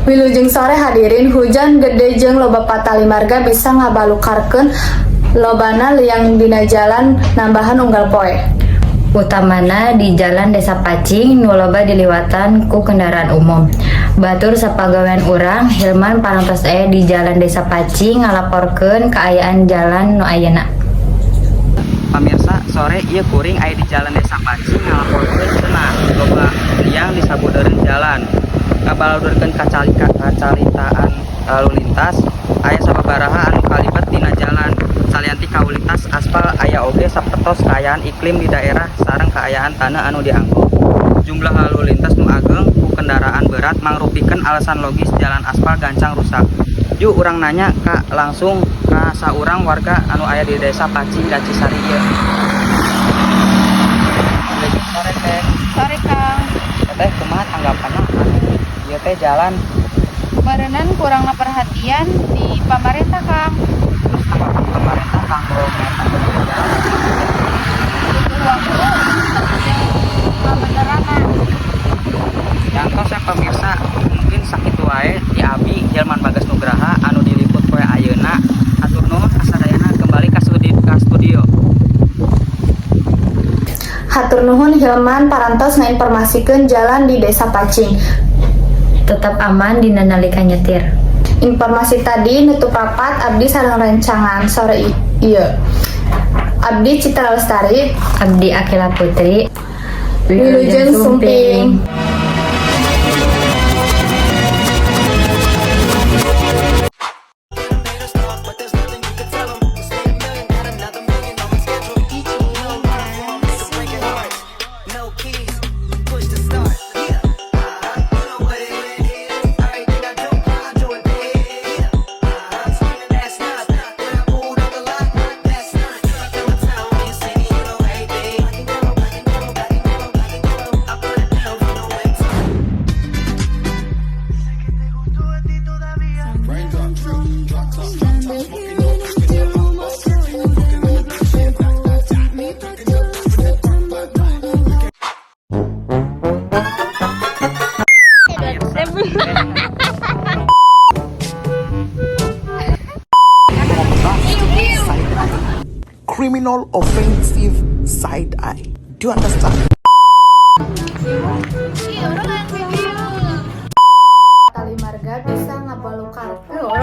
Wilujeng sore, hadirin. Hujan gede jeung loba patali marga bisa ngabalukarkeun lobana liang dina jalan nambahan unggal poe. Utamana di Jalan Desa Pacing nu loba diliwatan ku kendaraan umum. Batur sapagawean urang Hilman parantos aya di Jalan Desa Pacing ngalaporkeun kaayaan jalan nu ayeuna. Pamirsa, sore ieu kuring aya di Jalan Desa Pacing ngalaporkeun cenah loba liang di sabudeureun jalan. Ngabaludurkeun kacalitaan lalu lintas, aya sababaraha anu kalibet dina jalan. Salian ti kualitas aspal, aya oge sapertos kaayaan iklim di daerah sareng kaayaan tanah anu dianggo. Jumlah lalu lintas nu ageng ku kendaraan berat mangrupikeun alasan logis jalan aspal gancang rusak. Yuk, urang nanya ka langsung ka saurang warga anu aya di Desa Pacing, Gacisari ieu. Sore, Teh. Sore, Kang. Teteh, kumaha tanggapanna anu ieu teh jalan? Meureunan kurangna perhatian di pamarentah, Kang. Terus tanggapan pemerintah kanggo bener jalan? Butuh waktu ngabenerana. Yantos ya, pemirsa, mungkin sakitu wae ti abi Hilman Bagas Nugraha anu diliput poe ayeuna. Hatur nuhun kasadayana, kembali ka studio. Hatur nuhun, Hilman, parantos ngainformasikeun jalan di Desa Pacing. Tetap aman dina nalika nyetir. Informasi tadi nutup rapat abdi sareng rencangan sore ieu. Abdi Citra Lestari. Abdi Akila Putri. Wilujeng Sumping. But there's nothing you can tell 'em. Just made a million, got another million on my schedule. Breaking hearts, no keys, push to start. Yeah, you know what it is. Everything I do it big. Yeah, screaming that's not. When I pulled on the lot, that's not. Downtown, when you see me, you know everything. I burn it down from the winter. Raindrop, drip, drop top, drop top, smoking on cookie in the hot box. Fucking on your bitch, yeah, that, that, that. Picking up with that rock, rock, rock. Pemirsa, Criminal offensive side eye. Do you understand? Patali marga bisa ngabalukarkeun.